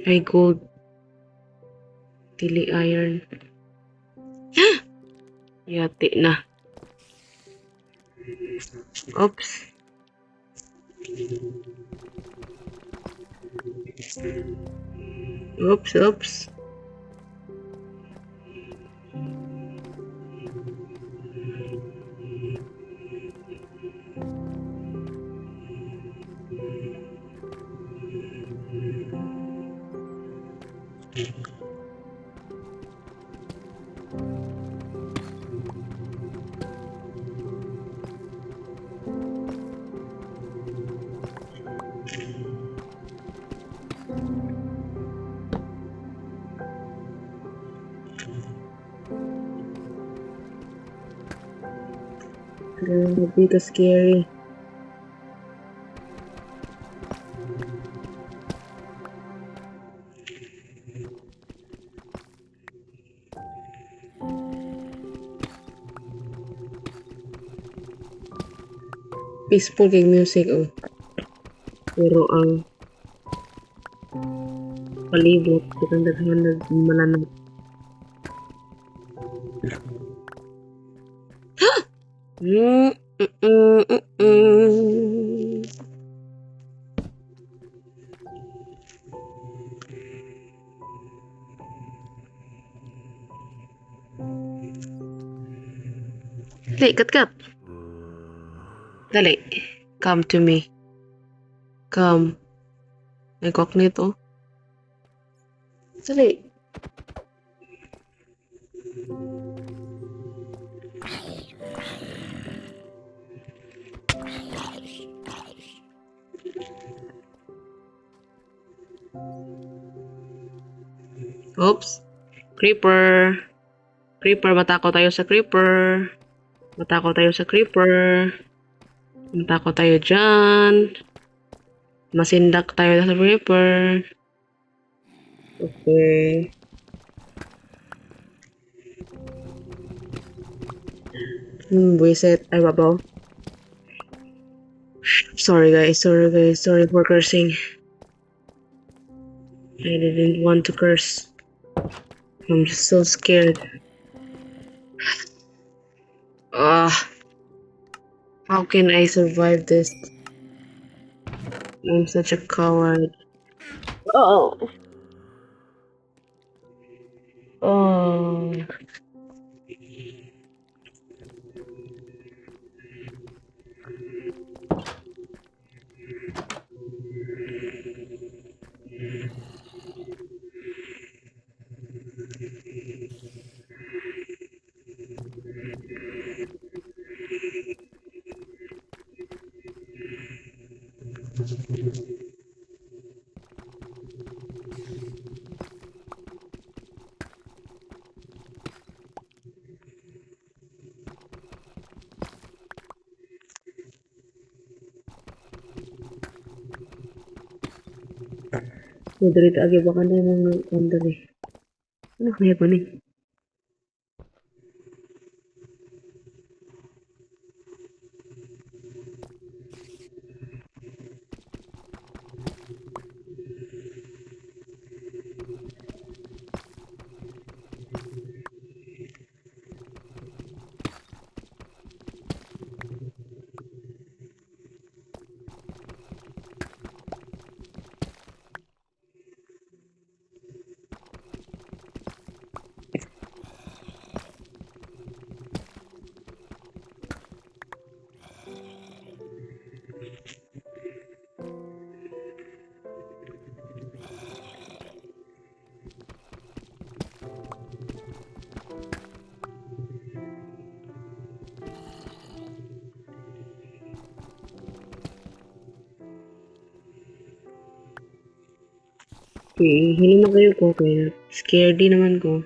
Ay, gold. Dili iron. Yati na. Oops. Oops, oops. Grabe ka scary. Peaceful kay music oh. Pero ang palibot kitang daghan nag malanat. Dali, kat-kat. Dali. Come to me. Come. May cock nito. Dali. Oops. Creeper. Creeper. Matakot tayo sa creeper. Matakot tayo sa creeper. Matakot tayo dyan. Masindak tayo sa creeper. Okay. Buisit. Ay, babaw. Sorry guys, sorry guys, sorry for cursing. I didn't want to curse. I'm just so scared. Ah, how can I survive this? I'm such a coward. Oh. Oh. Diri ta agi baka na mga kondari. Ano kaya ko ni? Okay, hindi na kayo ko kaya scared din naman ko.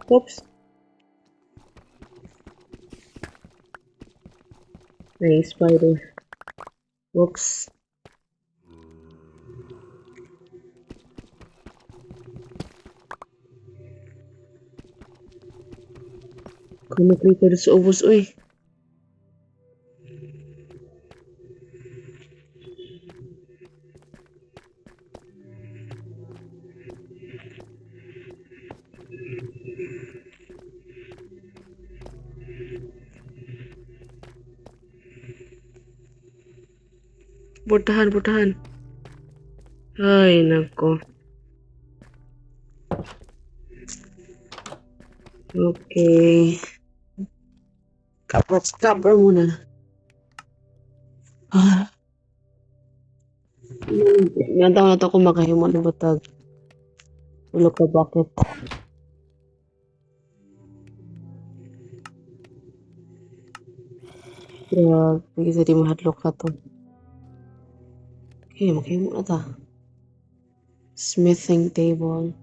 Oops. May spider. Whoops. Kano creeper sa ubos, uy. Portahan, portahan. Ay, nako. Okay. Cover, cover muna. Ah. Ganda na to kung makahimo ng butag. Ulo ka bucket. Grabe, kasi di mahadlok ka to. Okay, makahimo na ta. Smithing table.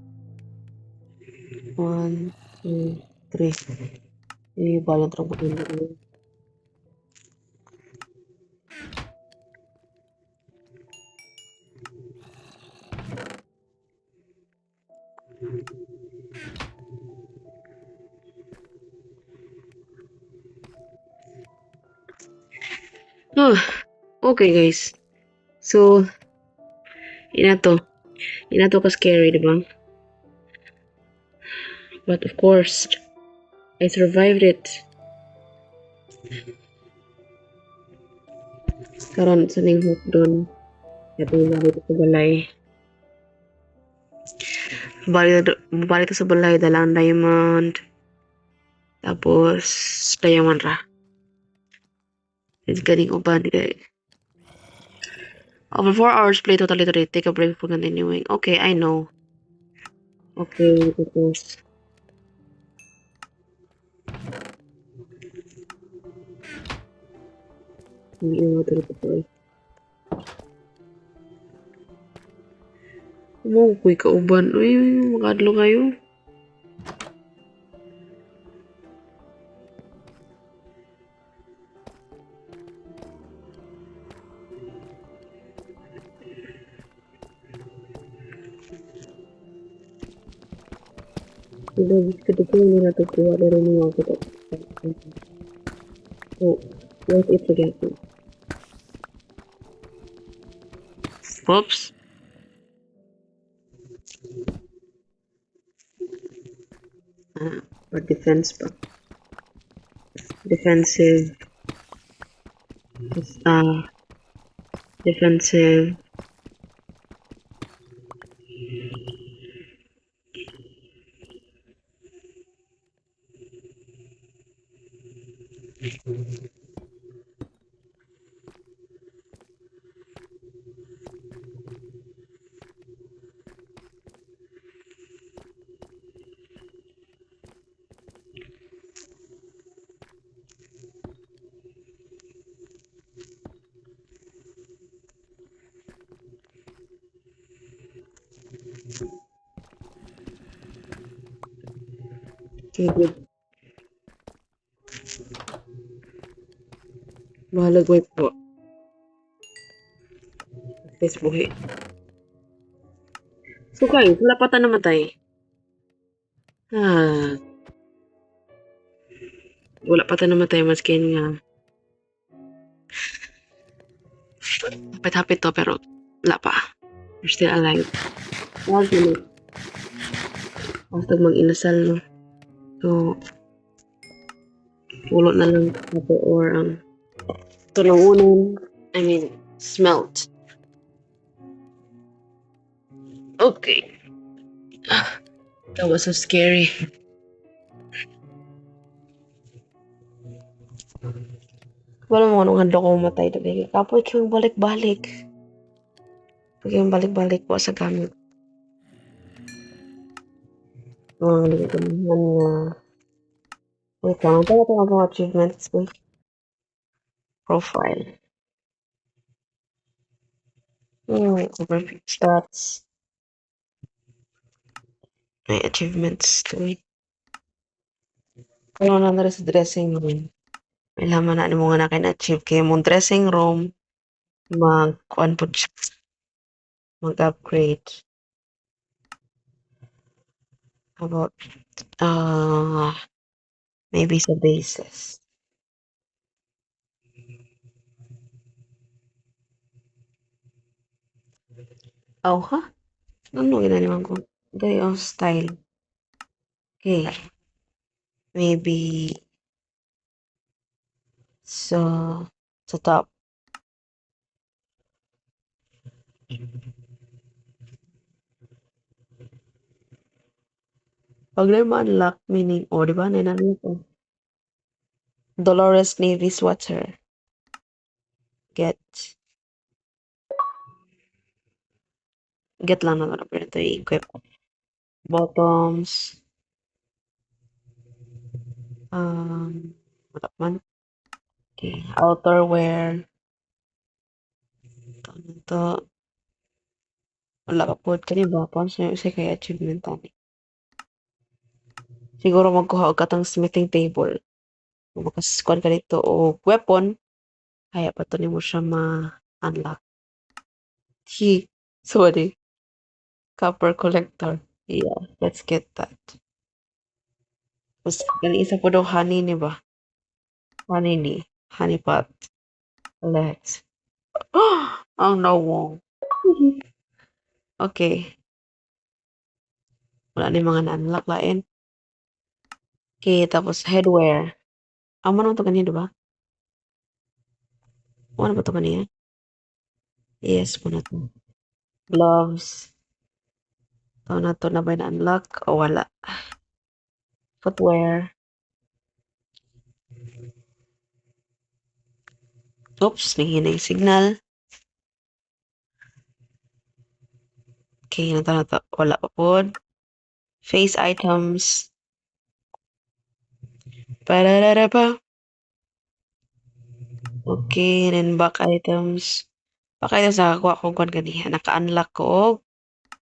1, 2, 3. Eh, balang terang putih. Oh, okay guys. So, ina to. Ina to ka scary, di ba? But of course, I survived it. Karon sa ning hook doon. Katong balik sa balay. Balik, balik sa balay, dala ang diamond. Tapos, diamond ra. It's getting uban kay. Over 4 hours play totally today. Take a break before continuing. Okay, I know. Okay, tapos. Hindi mo ito eh. Mo, kuy kauban. Uy, makadlo kayo. Hindi ko na natutuwa pero nung ako to. So, worth it to get it. Whoops. Ah, or defense pa. Defensive. Ah, defensive. Okay, good. Bahalag wipe po. Facebook eh. So guys, wala pa ta namatay. Ah. Wala pa ta namatay maskin nga. Hapit-hapit to pero wala pa. We're still alive. Wag na. Basta mag-inasal no. So, pulo na lang copper ore ang tulungunan. I mean, smelt. Okay. Ah, that was so scary. Wala mo anong hadlok ko mamatay dali. Kapoy kayong balik-balik. Kayong balik-balik po sa gamit. Mga ganahan nga. Wait lang, ito ito ang achievements ko. Profile. Overview stats. May achievements to it. Kuno na diri sa dressing room. Ilhan man na nimo nga naa kay na-achieve kay imong dressing room mag kuan pud siya, mag-upgrade. About maybe sa bases. Aw ha? Ano ginani man ko? Diri oh, style. Okay. Maybe sa top. Pag na ma-unlock, meaning, oh, di ba? Na na-unlock, oh. Dolores navy sweater. Get. Get lang na pero ito i-equip. Bottoms. Wala man. Okay. Outerwear. Ito na to. Wala pa pod. Kani bottoms. May usa kay achievement ani. Siguro magkuha og katong smithing table. Kung makaskuan ka dito og weapon, kaya pa to nimo siya ma-unlock. He, sorry. Copper collector. Yeah, let's get that. Tapos, kani isa po daw honey ni ba? Honey ni. Honey pot. Let's. Oh no. Okay. Wala ni mga na-unlock lain. Okay, tapos headwear. Amo naman to kanina, diba? Ano ba to kanina? Yes, mo na to. Gloves. Ito na to na ba na-unlock o wala? Footwear. Oops, nahina yung signal. Okay, na to. Wala pa pod. Face items. Parararapa. Okay, then back items. Back items, nakakuha ko kung ganiha. Naka-unlock ko og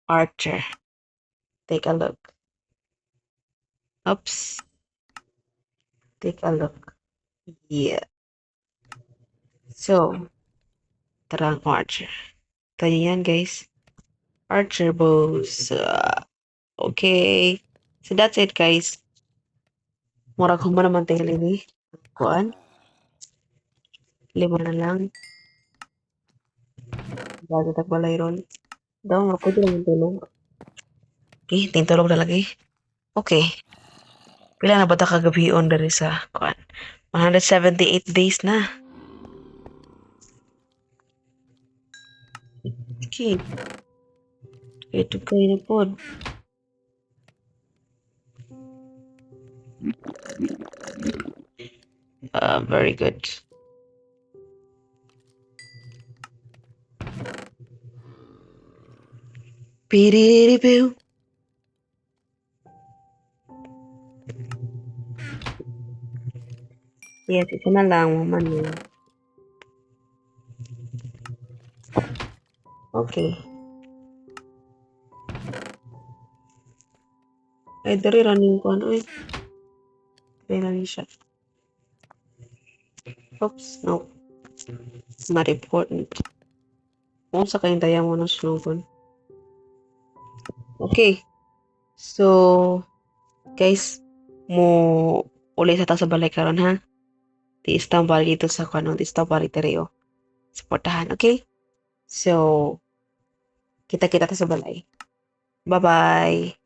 archer. Take a look. Oops. Take a look. Yeah. So, tara ang archer. Tayo yan, guys. Archer bows. Okay. So, that's it, guys. Murag human naman tayo ni. Kuan. 5 na lang. Bago tagbalay ron. Daw, nga pwede naman tulog. Okay, tingtulog na lagi. Okay. Pila na ba ta kagabion diri sa kuan? 178 days na. Okay. Ito kayo na pod. Very good. Piriripiu. Yes, isa na lang, mama no. Okay. Ay, diri running ko ano eh. Diri running siya. Oops, no. Not important. Kung sa kayong daya mo ng sunugon. Okay. So, guys, mo uli sa ta sa balay karon ha. Tiis tang bali dito sa kano, tiis tang bali diri oh. Suportahan, okay? So, kita-kita ta sa balay. Bye-bye.